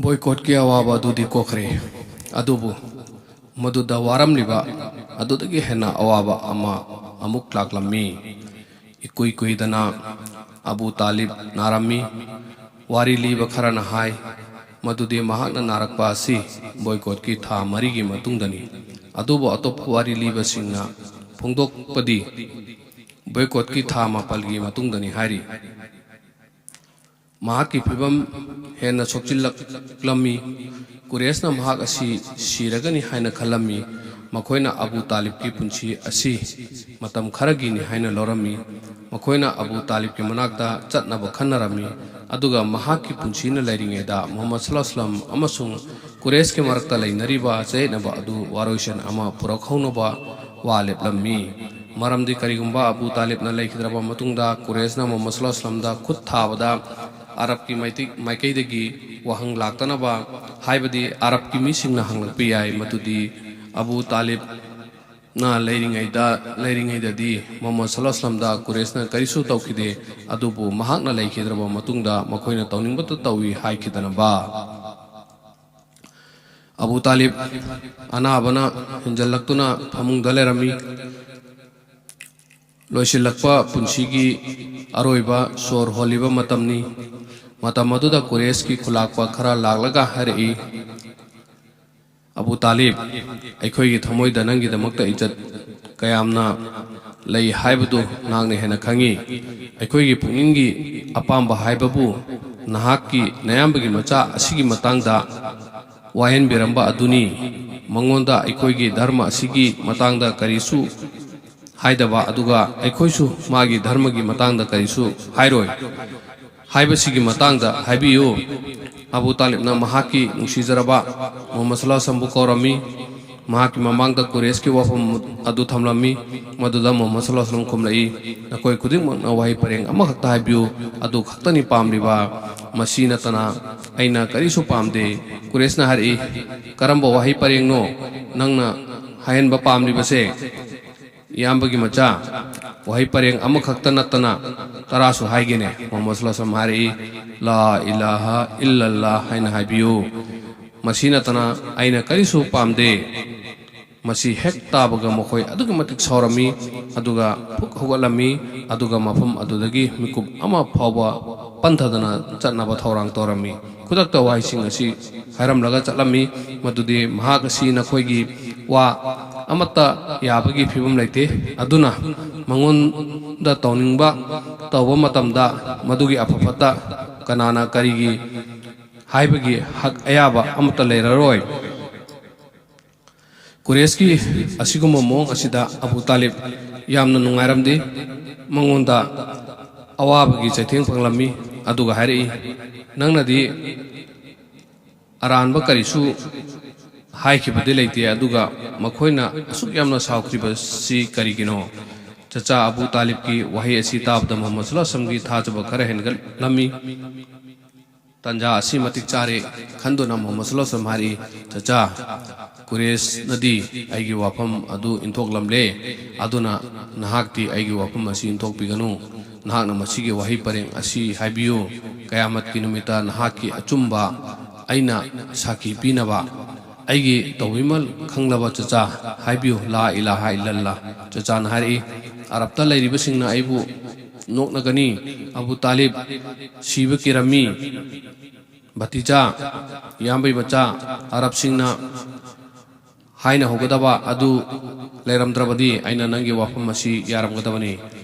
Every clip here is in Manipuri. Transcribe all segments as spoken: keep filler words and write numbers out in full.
ꯕꯣꯏꯀꯣꯠꯀꯤ ꯑꯋꯥꯕ ꯑꯗꯨꯗꯤ ꯀꯣꯛꯈ꯭ꯔꯦ, ꯑꯗꯨꯕꯨ ꯃꯗꯨꯗ ꯋꯥꯔꯝꯂꯤꯕ ꯑꯗꯨꯗꯒꯤ ꯍꯦꯟꯅ ꯑꯋꯥꯕ ꯑꯃ ꯑꯃꯨꯛ ꯂꯥꯛꯂꯝꯃꯤ꯫ ꯏꯀꯨꯏ ꯀꯨꯏꯗꯅ ꯑꯕꯨ ꯇꯥꯂꯤꯕ ꯅꯥꯔꯝꯃꯤ꯫ ꯋꯥꯔꯤ ꯂꯤꯕ ꯈꯔꯅ ꯍꯥꯏ ꯃꯗꯨꯗꯤ ꯃꯍꯥꯛꯅ ꯅꯥꯔꯛꯄ ꯑꯁꯤ ꯕꯣꯏꯀꯣꯠꯀꯤ ꯊꯥ ꯃꯔꯤꯒꯤ ꯃꯇꯨꯡꯗꯅꯤ꯫ ꯑꯗꯨꯕꯨ ꯑꯇꯣꯞꯄ ꯋꯥꯔꯤ ꯂꯤꯕꯁꯤꯡꯅ ꯐꯣꯡꯗꯣꯛꯄꯗꯤ ꯕꯣꯏꯀꯣꯠꯀꯤ ꯊꯥ ꯃꯥꯄꯜꯒꯤ ꯃꯇꯨꯡꯗꯅꯤ ꯍꯥꯏꯔꯤ꯫ ꯃꯍꯥꯛꯀꯤ ꯐꯤꯚꯝ ꯍꯦꯟꯅ ꯁꯣꯛꯆꯤꯜꯂꯛꯂꯝꯃꯤ꯫ ꯀꯨꯔꯦꯁꯅ ꯃꯍꯥꯛ ꯑꯁꯤ ꯁꯤꯔꯒꯅꯤ ꯍꯥꯏꯅ ꯈꯜꯂꯝꯃꯤ꯫ ꯃꯈꯣꯏꯅ ꯑꯕꯨ ꯇꯥꯂꯤꯕꯀꯤ ꯄꯨꯟꯁꯤ ꯑꯁꯤ ꯃꯇꯝ ꯈꯔꯒꯤꯅꯤ ꯍꯥꯏꯅ ꯂꯧꯔꯝꯃꯤ꯫ ꯃꯈꯣꯏꯅ ꯑꯕꯨ ꯇꯥꯂꯤꯕꯀꯤ ꯃꯅꯥꯛꯇ ꯆꯠꯅꯕ ꯈꯟꯅꯔꯝꯃꯤ, ꯑꯗꯨꯒ ꯃꯍꯥꯛꯀꯤ ꯄꯨꯟꯁꯤꯅ ꯂꯩꯔꯤꯉꯩꯗ ꯃꯨꯍꯝꯃꯗ ꯁꯜꯂꯜꯂꯥꯍꯨ ꯑꯂꯥꯏꯍꯤ ꯋꯥꯁꯜꯂꯝ ꯑꯃꯁꯨꯡ ꯀꯨꯔꯦꯁꯀꯤ ꯃꯔꯛꯇ ꯂꯩꯅꯔꯤꯕ ꯆꯌꯦꯠꯅꯕ ꯑꯗꯨ ꯋꯥꯔꯣꯏꯁꯤꯟ ꯑꯃ ꯄꯨꯔꯛꯍꯧꯅꯕ ꯋꯥ ꯂꯦꯞꯂꯝꯃꯤ꯫ ꯃꯔꯝꯗꯤ ꯀꯔꯤꯒꯨꯝꯕ ꯑꯕꯨ ꯇꯥꯂꯤꯕꯅ ꯂꯩꯈꯤꯗ꯭ꯔꯕ ꯃꯇꯨꯡꯗ ꯀꯨꯔꯦꯁꯅ ꯃꯨꯍꯝꯃꯗ ꯁꯜꯂꯜꯂꯥꯍꯨ ꯑꯂꯥꯏꯍꯤ ꯋꯥꯁꯜꯂꯝꯗ ꯈꯨꯠ ꯊꯥꯕꯗ ꯑꯔꯕꯀꯤ ꯃꯥꯏꯇꯤꯛ-, ꯃꯥꯏꯀꯩꯗꯒꯤ ꯋꯥꯍꯪ ꯂꯥꯛꯇꯅꯕ, ꯍꯥꯏꯕꯗꯤ ꯑꯔꯕꯀꯤ ꯃꯤꯁꯤꯡꯅ ꯍꯪꯂꯛꯄ ꯌꯥꯏ ꯃꯗꯨꯗꯤ ꯑꯕꯨ ꯇꯥꯂꯤꯕꯅ ꯂꯩꯔꯤꯉꯩꯗ, ꯂꯩꯔꯤꯉꯩꯗꯗꯤ ꯃꯨꯍꯝꯃꯗ ꯁꯜꯂꯜꯂꯥꯍꯨ ꯑꯂꯥꯏꯍꯤ ꯋꯥꯁꯜꯂꯝꯗ ꯀꯨꯔꯦꯁꯅ ꯀꯔꯤꯁꯨ ꯇꯧꯈꯤꯗꯦ, ꯑꯗꯨꯕꯨ ꯃꯍꯥꯛꯅ ꯂꯩꯈꯤꯗ꯭ꯔꯕ ꯃꯇꯨꯡꯗ ꯃꯈꯣꯏꯅ ꯇꯧꯅꯤꯡꯕꯇ ꯇꯧꯏ ꯍꯥꯏꯈꯤꯗꯅꯕ꯫ ꯑꯕꯨ ꯇꯥꯂꯤꯕ ꯑꯅꯥꯕꯅ ꯍꯦꯟꯖꯜꯂꯛꯇꯨꯅ ꯐꯃꯨꯡꯗ ꯂꯩꯔꯝꯃꯤ꯫ ꯂꯣꯏꯁꯤꯜꯂꯛꯄ ꯄꯨꯟꯁꯤꯒꯤ ꯑꯔꯣꯏꯕ ꯁꯣꯔ ꯍꯣꯜꯂꯤꯕ ꯃꯇꯝꯅꯤ꯫ ꯃꯇꯝ ꯑꯗꯨꯗ ꯀꯨꯔꯦꯁꯀꯤ ꯈꯨꯂꯥꯛꯄ ꯈꯔ ꯂꯥꯛꯂꯒ ꯍꯥꯏꯔꯛꯏ, "ꯑꯕꯨ ꯇꯥꯂꯤꯕ, ꯑꯩꯈꯣꯏꯒꯤ ꯊꯃꯣꯏꯗ ꯅꯪꯒꯤꯗꯃꯛꯇ ꯏꯖꯠ ꯀꯌꯥꯝꯅ ꯂꯩ ꯍꯥꯏꯕꯗꯨ ꯅꯍꯥꯛꯅ ꯍꯦꯟꯅ ꯈꯪꯏ꯫ ꯑꯩꯈꯣꯏꯒꯤ ꯄꯨꯛꯅꯤꯡꯒꯤ ꯑꯄꯥꯝꯕ ꯍꯥꯏꯕꯕꯨ ꯅꯍꯥꯛꯀꯤ ꯅꯌꯥꯝꯕꯒꯤ ꯃꯆꯥ ꯑꯁꯤꯒꯤ ꯃꯇꯥꯡꯗ ꯋꯥꯍꯟꯕꯤꯔꯝꯕ ꯑꯗꯨꯅꯤ꯫ ꯃꯉꯣꯟꯗ ꯑꯩꯈꯣꯏꯒꯤ ꯙꯔꯃ ꯑꯁꯤꯒꯤ ꯃꯇꯥꯡꯗ ꯀꯔꯤꯁꯨ ꯍꯥꯏꯗꯕ, ꯑꯗꯨꯒ ꯑꯩꯈꯣꯏꯁꯨ ꯃꯥꯒꯤ ꯙꯔꯃꯒꯤ ꯃꯇꯥꯡꯗ ꯀꯔꯤꯁꯨ ꯍꯥꯏꯔꯣꯏ ꯍꯥꯏꯕꯁꯤꯒꯤ ꯃꯇꯥꯡꯗ ꯍꯥꯏꯕꯤꯌꯨ꯫" ꯑꯕꯨ ꯇꯥꯂꯤꯕꯅ ꯃꯍꯥꯛꯀꯤ ꯅꯨꯡꯁꯤꯖꯔꯕ ꯃꯨꯍꯝꯃꯗ ꯁꯜꯂꯜꯂꯥꯍꯨ ꯑꯂꯥꯏꯍꯤ ꯋꯥꯁꯜꯂꯝꯕꯨ ꯀꯧꯔꯝꯃꯤ꯫ ꯃꯍꯥꯛꯀꯤ ꯃꯃꯥꯡꯗ ꯀꯨꯔꯦꯁꯀꯤ ꯋꯥꯐꯝ ꯑꯗꯨ ꯊꯝꯂꯝꯃꯤ꯫ ꯃꯗꯨꯗ ꯃꯨꯍꯝꯃꯗ ꯁꯜꯂꯜꯂꯥꯍꯨ ꯑꯂꯥꯏꯍꯤ ꯋꯥꯁꯜꯂꯝ ꯈꯨꯝꯂꯛꯏ, "ꯅꯈꯣꯏ ꯈꯨꯗꯤꯡꯃꯛꯅ ꯋꯥꯍꯩ ꯄꯔꯦꯡ ꯑꯃꯈꯛꯇ ꯍꯥꯏꯕꯤꯌꯨ, ꯑꯗꯨ ꯈꯛꯇꯅꯤ ꯄꯥꯝꯂꯤꯕ꯫ ꯃꯁꯤ ꯅꯠꯇꯅ ꯑꯩꯅ ꯀꯔꯤꯁꯨ ꯄꯥꯝꯗꯦ꯫" ꯀꯨꯔꯦꯁꯅ ꯍꯥꯏꯔꯛꯏ, "ꯀꯔꯝꯕ ꯋꯥꯍꯩ ꯄꯔꯦꯡꯅꯣ ꯅꯪꯅ ꯍꯥꯏꯍꯟꯕ ꯄꯥꯝꯂꯤꯕꯁꯦ?" ꯏꯌꯥꯝꯕꯒꯤ ꯃꯆꯥ, ꯋꯥꯍꯩ ꯄꯔꯦꯡ ꯑꯃꯈꯛꯇ ꯅꯠꯇꯅ ꯇꯔꯥꯁꯨ ꯍꯥꯏꯒꯦꯅꯦ꯫ ꯃꯨꯍꯝꯃꯗ ꯁꯜꯂꯜꯂꯥꯍꯨ ꯑꯂꯥꯏꯍꯤ ꯋꯥꯁꯜꯂꯝ ꯍꯥꯏꯔꯛꯏ, "ꯂꯥ ꯏꯂꯥꯍ ꯏꯜꯂꯜꯂꯥꯍ" ꯍꯥꯏꯅ ꯍꯥꯏꯕꯤꯌꯨ꯫ ꯃꯁꯤ ꯅꯠꯇꯅ ꯑꯩꯅ ꯀꯔꯤꯁꯨ ꯄꯥꯝꯗꯦ꯫ ꯃꯁꯤ ꯍꯦꯛ ꯇꯥꯕꯒ ꯃꯈꯣꯏ ꯑꯗꯨꯛꯀꯤ ꯃꯇꯤꯛ ꯁꯥꯎꯔꯝꯃꯤ, ꯑꯗꯨꯒ ꯐꯨꯛ ꯍꯧꯒꯠꯂꯝꯃꯤ, ꯑꯗꯨꯒ ꯃꯐꯝ ꯑꯗꯨꯗꯒꯤ ꯃꯤꯀꯨꯞ ꯑꯃ ꯐꯥꯎꯕ ꯄꯟꯊꯗꯅ ꯆꯠꯅꯕ ꯊꯧꯔꯥꯡ ꯇꯧꯔꯝꯃꯤ꯫ ꯈꯨꯗꯛꯇ ꯋꯥꯍꯩꯁꯤꯡ ꯑꯁꯤ ꯍꯥꯏꯔꯝꯂꯒ ꯆꯠꯂꯝꯃꯤ, ꯃꯗꯨꯗꯤ ꯃꯍꯥꯛ ꯑꯁꯤ ꯅꯈꯣꯏꯒꯤ ꯋꯥ ꯑꯃꯠꯇ ꯌꯥꯕꯒꯤ ꯐꯤꯕꯝ ꯂꯩꯇꯦ, ꯑꯗꯨꯅ ꯃꯉꯣꯟꯗ ꯇꯧꯅꯤꯡꯕ ꯇꯧꯕ ꯃꯇꯝꯗ ꯃꯗꯨꯒꯤ ꯑꯐ ꯐꯠꯇ ꯀꯅꯥꯅ ꯀꯔꯤꯒꯤ ꯍꯥꯏꯕꯒꯤ ꯍꯛ ꯑꯌꯥꯕ ꯑꯃꯠꯇ ꯂꯩꯔꯔꯣꯏ꯫ ꯀꯨꯔꯦꯁꯀꯤ ꯑꯁꯤꯒꯨꯝꯕ ꯃꯑꯣꯡ ꯑꯁꯤꯗ ꯑꯕꯨ ꯇꯥꯂꯤꯕ ꯌꯥꯝꯅ ꯅꯨꯡꯉꯥꯏꯔꯝꯗꯦ꯫ ꯃꯉꯣꯟꯗ ꯑꯋꯥꯕꯒꯤ ꯆꯩꯊꯦꯡ ꯐꯪꯂꯝꯃꯤ, ꯑꯗꯨꯒ ꯍꯥꯏꯔꯛꯏ, "ꯅꯪꯅꯗꯤ ꯑꯔꯥꯟꯕ ꯀꯔꯤꯁꯨ ꯍꯥꯏꯈꯤꯕꯗꯤ ꯂꯩꯇꯦ, ꯑꯗꯨꯒ ꯃꯈꯣꯏꯅ ꯑꯁꯨꯛ ꯌꯥꯝꯅ ꯁꯥꯎꯈꯤꯕꯁꯤ ꯀꯔꯤꯒꯤꯅꯣ?" ꯆꯆꯥ ꯑꯕꯨ ꯇꯥꯂꯤꯕꯀꯤ ꯋꯥꯍꯩ ꯑꯁꯤ ꯇꯥꯕꯗ ꯃꯨꯍꯝꯃꯗ ꯁꯜꯂꯜꯂꯥꯍꯨ ꯑꯂꯥꯏꯍꯤ ꯋꯥꯁꯜꯂꯝꯒꯤ ꯊꯥꯖꯕ ꯈꯔ ꯍꯦꯟꯒꯠꯂꯝꯃꯤ꯫ "ꯇꯥꯟꯖꯥ ꯑꯁꯤ ꯃꯇꯤꯛ ꯆꯥꯔꯦ" ꯈꯟꯗꯨꯅ ꯃꯨꯍꯝꯃꯗ ꯁꯜꯂꯜꯂꯥꯍꯨ ꯑꯂꯥꯏꯍꯤ ꯋꯥꯁꯜꯂꯝ ꯍꯥꯏꯔꯛꯏ, "ꯆꯆꯥ, ꯀꯨꯔꯦꯁꯅꯗꯤ ꯑꯩꯒꯤ ꯋꯥꯐꯝ ꯑꯗꯨ ꯏꯟꯊꯣꯛꯂꯝꯂꯦ, ꯑꯗꯨꯅ ꯅꯍꯥꯛꯇꯤ ꯑꯩꯒꯤ ꯋꯥꯐꯝ ꯑꯁꯤ ꯏꯟꯊꯣꯛꯄꯤꯒꯅꯨ꯫ ꯅꯍꯥꯛꯅ ꯃꯁꯤꯒꯤ ꯋꯥꯍꯩ ꯄꯔꯦꯡ ꯑꯁꯤ ꯍꯥꯏꯕꯤꯌꯨ, ꯀꯌꯥꯃꯠꯀꯤ ꯅꯨꯃꯤꯠꯇ ꯅꯍꯥꯛꯀꯤ ꯑꯆꯨꯝꯕ ꯑꯩꯅ ꯁꯥꯈꯤ ꯄꯤꯅꯕ꯫ ꯑꯩꯒꯤ ꯇꯧꯕꯤꯃꯜ ꯈꯪꯂꯕ ꯆꯆꯥ, ꯍꯥꯏꯕꯤꯌꯨ, ꯂꯥ ꯏꯂꯥꯍ ꯏꯜꯂꯜꯂꯥ꯫ ꯆꯆꯥꯅ ꯍꯥꯏꯔꯛꯏ, "ꯑꯔꯕꯇ ꯂꯩꯔꯤꯕꯁꯤꯡꯅ ꯑꯩꯕꯨ ꯅꯣꯛꯅꯒꯅꯤ꯫ ꯑꯕꯨ ꯇꯥꯂꯤꯕ ꯁꯤꯕ ꯀꯤꯔꯝꯃꯤ꯫ ꯚꯇꯤꯖꯥ, ꯏꯌꯥꯝꯕꯩ ꯃꯆꯥ, ꯑꯔꯕꯁꯤꯡꯅ ꯍꯥꯏꯅ ꯍꯧꯒꯗꯕ ꯑꯗꯨ ꯂꯩꯔꯝꯗ꯭ꯔꯕꯗꯤ ꯑꯩꯅ ꯅꯪꯒꯤ ꯋꯥꯐꯝ ꯑꯁꯤ ꯌꯥꯔꯝꯒꯗꯕꯅꯤ꯫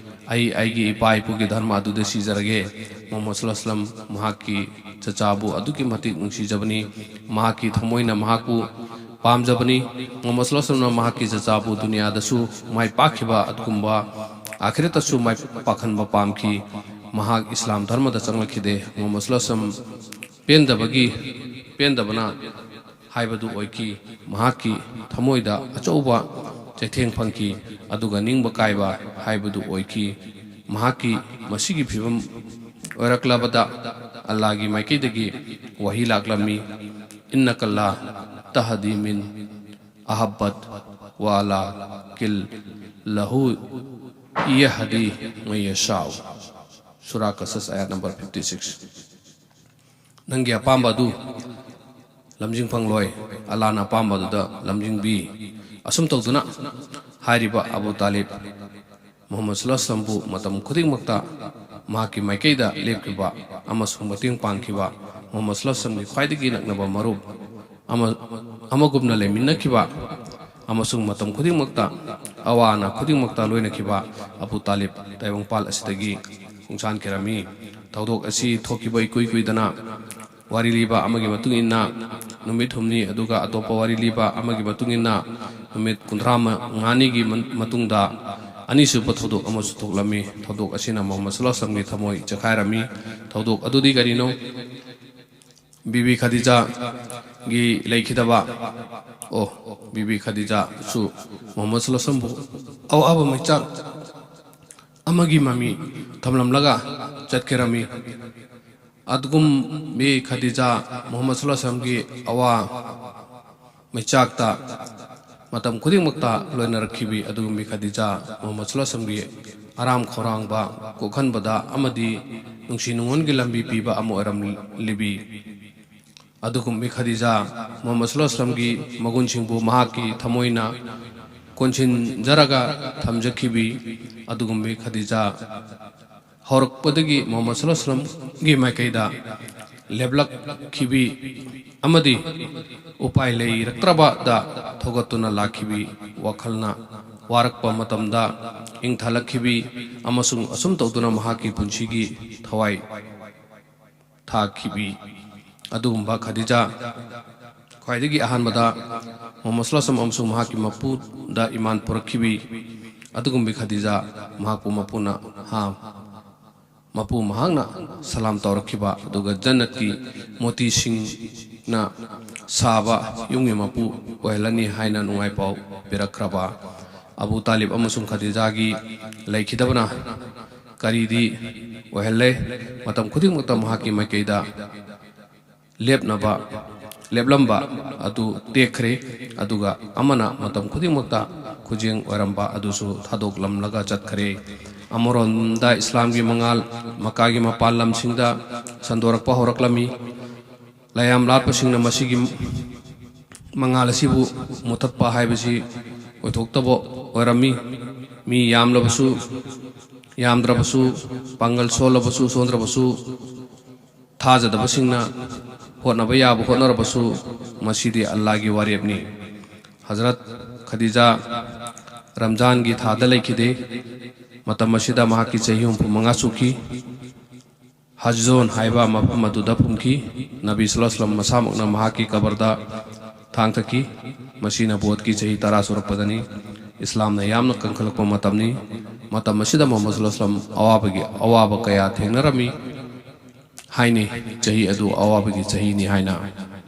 ꯑꯩ ꯑꯩꯒꯤ ꯏꯄꯥ ꯏꯄꯨꯒꯤ ꯙꯔꯃ ꯑꯗꯨꯗ ꯁꯤꯖꯔꯒꯦ꯫" ꯃꯨꯍꯝꯃꯗ ꯁꯜꯂꯜꯂꯥꯍꯨ ꯑꯂꯥꯏꯍꯤ ꯋꯥꯁꯜꯂꯝ ꯃꯍꯥꯛꯀꯤ ꯆꯆꯥꯕꯨ ꯑꯗꯨꯛꯀꯤ ꯃꯇꯤꯛ ꯅꯨꯡꯁꯤꯖꯕꯅꯤ꯫ ꯃꯍꯥꯛꯀꯤ ꯊꯃꯣꯏꯅ ꯃꯍꯥꯛꯄꯨ ꯄꯥꯝꯖꯕꯅꯤ꯫ ꯃꯨꯍꯝꯃꯗ ꯁꯜꯂꯜꯂꯥꯍꯨ ꯑꯂꯥꯏꯍꯤ ꯋꯥꯁꯜꯂꯝꯅ ꯃꯍꯥꯛꯀꯤ ꯆꯆꯥꯕꯨ ꯗꯨꯅꯤꯌꯥꯗꯁꯨ ꯃꯥꯏ ꯄꯥꯛꯈꯤꯕ ꯑꯗꯨꯒꯨꯝꯕ, ꯑꯥꯈꯤꯔꯠꯇꯁꯨ ꯃꯥꯏ ꯄꯥꯛꯍꯟꯕ ꯄꯥꯝꯈꯤ꯫ ꯃꯍꯥꯛ ꯏꯁꯂꯥꯝ ꯙꯔꯃꯗ ꯆꯪꯂꯛꯈꯤꯗꯦ꯫ ꯃꯨꯍꯝꯃꯗ ꯁꯜꯂꯜꯂꯥꯍꯨ ꯑꯂꯥꯏꯍꯤ ꯋꯥꯁꯜꯂꯝ ꯄꯦꯟꯗꯕꯒꯤ, ꯄꯦꯟꯗꯕꯅ ꯍꯥꯏꯕꯗꯨ ꯑꯣꯏꯈꯤ꯫ ꯃꯍꯥꯛꯀꯤ ꯊꯃꯣꯏꯗ ꯑꯆꯧꯕ ꯆꯩꯊꯦꯡ ꯐꯪꯈꯤ, ꯑꯗꯨꯒ ꯅꯤꯡꯕ ꯀꯥꯏꯕ ꯍꯥꯏꯕꯗꯨ ꯑꯣꯏꯈꯤ꯫ ꯃꯍꯥꯛꯀꯤ ꯃꯁꯤꯒꯤ ꯐꯤꯕꯝ ꯑꯣꯏꯔꯛꯂꯕꯗ ꯑꯜꯂꯥꯍꯒꯤ ꯃꯥꯏꯀꯩꯗꯒꯤ ꯋꯥꯍꯤ ꯂꯥꯛꯂꯝꯃꯤ, "ꯏꯟꯅꯀꯜꯂꯥ ꯇꯍꯗꯤ ꯃꯤꯟ ꯑꯍꯕꯠ ꯋꯥꯂꯥ ꯀꯤꯜ ꯂꯍꯨ ꯌꯍꯗꯤ ꯃꯌꯥꯁꯥꯎ꯫ ꯁꯨꯔꯥ ꯀꯁꯁ, ꯑꯌꯥꯠ ꯅꯝꯕꯔ ꯐꯤꯐꯇꯤ ꯁꯤꯛꯁ꯫ ꯅꯪꯒꯤ ꯑꯄꯥꯝꯕ ꯑꯗꯨ ꯂꯝꯖꯤꯡ ꯐꯪꯂꯣꯏ, ꯑꯜꯂꯥꯅ ꯑꯄꯥꯝꯕ ꯑꯗꯨꯗ ꯂꯝꯖꯤꯡꯕꯤ꯫ ꯑꯁꯨꯝ ꯇꯧꯗꯨꯅ ꯍꯥꯏꯔꯤꯕ ꯑꯕꯨ ꯇꯥꯂꯤꯕ ꯃꯨꯍꯝꯃꯗ ꯁꯜꯂꯜꯂꯥꯍꯨ ꯑꯂꯩꯍꯤ ꯋꯁꯜꯂꯝꯕꯨ ꯃꯇꯝ ꯈꯨꯗꯤꯡꯃꯛꯇ ꯃꯍꯥꯛꯀꯤ ꯃꯥꯏꯀꯩꯗ ꯂꯦꯞꯈꯤꯕ ꯑꯃꯁꯨꯡ ꯃꯇꯦꯡ ꯄꯥꯡꯈꯤꯕ, ꯃꯨꯍꯝꯃꯗ ꯁꯜꯂꯜꯂꯥꯍꯨ ꯑꯂꯩꯍꯤ ꯋꯁꯜꯂꯝꯒꯤ ꯈ꯭ꯋꯥꯏꯗꯒꯤ ꯅꯛꯅꯕ ꯃꯔꯨꯞ ꯑꯃ, ꯑꯃꯒꯨꯝꯅ ꯂꯩꯃꯤꯟꯅꯈꯤꯕ ꯑꯃꯁꯨꯡ ꯃꯇꯝ ꯈꯨꯗꯤꯡꯃꯛꯇ ꯑꯋꯥ ꯑꯅꯥ ꯈꯨꯗꯤꯡꯃꯛꯇ ꯂꯣꯏꯅꯈꯤꯕ ꯑꯕꯨ ꯇꯥꯂꯤꯕ ꯇꯥꯏꯕꯪꯄꯥꯜ ꯑꯁꯤꯗꯒꯤ ꯈꯣꯡꯁꯥꯟꯈꯤꯔꯝꯃꯤ꯫ ꯊꯧꯗꯣꯛ ꯑꯁꯤ ꯊꯣꯛꯈꯤꯕ ꯏꯀꯨꯏ ꯀꯨꯏꯗꯅ ꯋꯥꯔꯤ ꯂꯤꯕ ꯑꯃꯒꯤ ꯃꯇꯨꯡ ꯏꯟꯅ ꯅꯨꯃꯤꯠ ꯍꯨꯝꯅꯤ, ꯑꯗꯨꯒ ꯑꯇꯣꯞꯄ ꯋꯥꯔꯤ ꯂꯤꯕ ꯑꯃꯒꯤ ꯃꯇꯨꯡ ꯏꯟꯅ ꯅꯨꯃꯤꯠ ꯀꯨꯟꯊ꯭ꯔꯥ ꯃꯉꯥꯅꯤꯒꯤ ꯃꯇꯨꯡꯗ ꯑꯅꯤꯁꯨꯕ ꯊꯧꯗꯣꯛ ꯑꯃꯁꯨ ꯊꯣꯛꯂꯝꯃꯤ꯫ ꯊꯧꯗꯣꯛ ꯑꯁꯤꯅ ꯃꯨꯍꯝꯃꯗ ꯁꯜꯂꯜꯂꯥꯍꯨ ꯑꯂꯩꯍꯤ ꯋꯁꯜꯂꯝꯒꯤ ꯊꯃꯣꯏ ꯆꯦꯈꯥꯏꯔꯝꯃꯤ꯫ ꯊꯧꯗꯣꯛ ꯑꯗꯨꯗꯤ ꯀꯔꯤꯅꯣ? ꯕꯤꯕꯤ ꯈꯗꯤꯖꯥꯒꯤ ꯂꯩꯈꯤꯗꯕ, ꯑꯣ, ꯕꯤꯕꯤ ꯈꯗꯤꯖꯥꯁꯨ ꯃꯨꯍꯝꯃꯗ ꯁꯜꯂꯜꯂꯥꯍꯨ ꯑꯂꯩꯍꯤ ꯋꯁꯜꯂꯝꯕꯨ ꯑꯋꯥꯕ ꯃꯩꯆꯥꯛ ꯑꯃꯒꯤ ꯃꯃꯤ ꯊꯝꯂꯝꯂꯒ ꯆꯠꯈꯤꯔꯝꯃꯤ꯫ ꯑꯗꯨꯒꯨꯝꯕꯤ ꯈꯗꯤꯖꯥ ꯃꯨꯍꯝꯃꯗ ꯁꯜꯂꯜꯂꯥꯍꯨ ꯑꯂꯩꯍꯤ ꯋꯁꯜꯂꯝꯒꯤ ꯑꯋꯥ ꯃꯩꯆꯥꯛꯇ ꯃꯇꯝ ꯈꯨꯗꯤꯡꯃꯛꯇ ꯂꯣꯏꯅꯔꯛꯈꯤꯕꯤ ꯑꯗꯨꯒꯨꯝꯕꯤ ꯈꯗꯤꯖꯥ ꯃꯨꯍꯝꯃꯗ ꯁꯜꯂꯜꯂꯥꯍꯨ ꯑꯂꯩꯍꯤ ꯋꯁꯜꯂꯝꯒꯤ ꯑꯔꯥꯝ ꯈꯧꯔꯥꯡꯕ, ꯀꯣꯛꯍꯟꯕꯗ ꯑꯃꯗꯤ ꯅꯨꯡꯁꯤ ꯅꯨꯡꯉꯣꯟꯒꯤ ꯂꯝꯕꯤ ꯄꯤꯕ ꯑꯃ ꯑꯣꯏꯔꯝꯂꯤꯕꯤ ꯑꯗꯨꯒꯨꯝꯕꯤ ꯈꯗꯤꯖꯥ ꯃꯨꯍꯝꯃꯗ ꯁꯜꯂꯜꯂꯥꯍꯨ ꯑꯂꯩꯍꯤ ꯋꯁꯜꯂꯝꯒꯤ ꯃꯒꯨꯟꯁꯤꯡꯕꯨ ꯃꯍꯥꯛꯀꯤ ꯊꯃꯣꯏꯅ ꯀꯣꯟꯁꯤꯟꯖꯔꯒ ꯊꯝꯖꯈꯤꯕꯤ ꯑꯗꯨꯒꯨꯝꯕꯤ ꯈꯗꯤꯖꯥ ꯍꯧꯔꯛꯄꯗꯒꯤ ꯃꯨꯍꯝꯃꯗ ꯁꯜꯂꯜꯂꯥꯍꯨ ꯑꯂꯩꯍꯤ ꯋꯁꯜꯂꯝꯒꯤ ꯃꯥꯏꯀꯩꯗ ꯂꯦꯞꯂꯛꯈꯤꯕꯤ ꯑꯃꯗꯤ ꯎꯄꯥꯏ ꯂꯩꯔꯛꯇ꯭ꯔꯕꯗ ꯊꯧꯒꯠꯇꯨꯅ ꯂꯥꯛꯈꯤꯕꯤ, ꯋꯥꯈꯜꯅ ꯋꯥꯔꯛꯄ ꯃꯇꯝꯗ ꯏꯪꯊꯜꯂꯛꯈꯤꯕꯤ ꯑꯃꯁꯨꯡ ꯑꯁꯨꯝ ꯇꯧꯗꯨꯅ ꯃꯍꯥꯛꯀꯤ ꯄꯨꯟꯁꯤꯒꯤ ꯊꯋꯥꯏ ꯊꯥꯈꯤꯕꯤ ꯑꯗꯨꯒꯨꯝꯕ ꯈꯗꯤꯖꯥ, ꯈ꯭ꯋꯥꯏꯗꯒꯤ ꯑꯍꯥꯟꯕꯗ ꯃꯨꯍꯝꯃꯗ ꯁꯜꯂꯜꯂꯥꯍꯨ ꯑꯂꯩꯍꯤ ꯋꯁꯜꯂꯝ ꯑꯃꯁꯨꯡ ꯃꯍꯥꯛꯀꯤ ꯃꯄꯨꯗ ꯏꯃꯥꯟ ꯄꯨꯔꯛꯈꯤꯕꯤ ꯑꯗꯨꯒꯨꯝꯕꯤ ꯈꯗꯤꯖꯥ, ꯃꯍꯥꯛꯄꯨ ꯃꯄꯨꯅ, ꯍꯥ, ꯃꯄꯨ ꯃꯍꯥꯛꯅ ꯁꯂꯥꯝ ꯇꯧꯔꯛꯈꯤꯕ, ꯑꯗꯨꯒ ꯖꯟꯅꯠꯀꯤ ꯃꯣꯇꯤꯁꯤꯡꯅ ꯁꯥꯕ ꯌꯨꯝꯒꯤ ꯃꯄꯨ ꯑꯣꯏꯍꯜꯂꯅꯤ ꯍꯥꯏꯅ ꯅꯨꯡꯉꯥꯏ ꯄꯥꯎ ꯄꯤꯔꯛꯈ꯭ꯔꯕ ꯑꯕꯨ ꯇꯥꯂꯤꯕ ꯑꯃꯁꯨꯡ ꯈꯗꯤꯖꯥꯒꯤ ꯂꯩꯈꯤꯗꯕꯅ ꯀꯔꯤꯗꯤ ꯑꯣꯏꯍꯜꯂꯦ? ꯃꯇꯝ ꯈꯨꯗꯤꯡꯃꯛꯇ ꯃꯍꯥꯛꯀꯤ ꯃꯥꯏꯀꯩꯗ ꯂꯦꯞꯅꯕ ꯂꯦꯞꯂꯝꯕ ꯑꯗꯨ ꯇꯦꯛꯈ꯭ꯔꯦ꯫ ꯑꯗꯨꯒ ꯑꯃꯅ ꯃꯇꯝ ꯈꯨꯗꯤꯡꯃꯛꯇ ꯈꯨꯖꯦꯡ ꯑꯣꯏꯔꯝꯕ ꯑꯗꯨꯁꯨ ꯊꯥꯗꯣꯛꯂꯝꯂꯒ ꯆꯠꯈ꯭ꯔꯦ꯫ ꯑꯃꯔꯣꯝꯗ ꯏꯁꯂꯥꯝꯒꯤ ꯃꯉꯥꯜ ꯃꯀꯥꯒꯤ ꯃꯄꯥꯟ ꯂꯝꯁꯤꯡꯗ ꯁꯟꯗꯣꯔꯛꯄ ꯍꯧꯔꯛꯂꯝꯃꯤ꯫ ꯂꯥꯏꯌꯥꯝ ꯂꯥꯠꯄꯁꯤꯡꯅ ꯃꯁꯤꯒꯤ ꯃꯉꯥꯜ ꯑꯁꯤꯕꯨ ꯃꯨꯊꯠꯄ ꯍꯥꯏꯕꯁꯤ ꯑꯣꯏꯊꯣꯛꯇꯕ ꯑꯣꯏꯔꯝꯃꯤ꯫ ꯃꯤ ꯌꯥꯝꯂꯕꯁꯨ ꯌꯥꯝꯗ꯭ꯔꯕꯁꯨ, ꯄꯥꯡꯒꯜ ꯁꯣꯜꯂꯕꯁꯨ ꯁꯣꯟꯗ꯭ꯔꯕꯁꯨ, ꯊꯥꯖꯗꯕꯁꯤꯡꯅ ꯍꯣꯠꯅꯕ ꯌꯥꯕ ꯍꯣꯠꯅꯔꯕꯁꯨ, ꯃꯁꯤꯗꯤ ꯑꯜꯂꯥꯒꯤ ꯋꯥꯔꯦꯞꯅꯤ꯫ ꯍꯖꯔꯠ ꯈꯗꯤꯖꯥ ꯔꯝꯖꯥꯟꯒꯤ ꯊꯥꯗ ꯂꯩꯈꯤꯗꯦ꯫ ꯃꯇꯝ ꯑꯁꯤꯗ ꯃꯍꯥꯛꯀꯤ ꯆꯍꯤ ꯍꯨꯝꯐꯨ ꯃꯉꯥ ꯁꯨꯈꯤ꯫ ꯍꯖꯣꯟ ꯍꯥꯏꯕ ꯃꯐꯝ ꯑꯗꯨꯗ ꯐꯨꯝꯈꯤ꯫ ꯅꯕꯤ ꯁꯜꯂꯜꯂꯥꯍꯨ ꯑꯂꯩꯍꯤ ꯋꯁꯜꯂꯝ ꯃꯁꯥꯃꯛꯅ ꯃꯍꯥꯛꯀꯤ ꯀꯕꯔꯗ ꯊꯥꯡ ꯊꯛꯈꯤ꯫ ꯃꯁꯤꯅ ꯕꯣꯠꯀꯤ ꯆꯍꯤ ꯇꯔꯥ ꯁꯨꯔꯛꯄꯗꯅꯤ꯫ ꯏꯁꯂꯥꯝꯅ ꯌꯥꯝꯅ ꯀꯟꯈꯠꯂꯛꯄ ꯃꯇꯝꯅꯤ꯫ ꯃꯇꯝ ꯑꯁꯤꯗ ꯃꯨꯍꯝꯃꯗ ꯁꯜꯂꯜꯂꯥꯍꯨ ꯑꯂꯩꯍꯤ ꯋꯁꯜꯂꯝ ꯑꯋꯥꯕꯒꯤ, ꯑꯋꯥꯕ ꯀꯌꯥ ꯊꯦꯡꯅꯔꯝꯃꯤ ꯍꯥꯏꯅꯩ꯫ ꯆꯍꯤ ꯑꯗꯨ ꯑꯋꯥꯕꯒꯤ ꯆꯍꯤꯅꯤ ꯍꯥꯏꯅ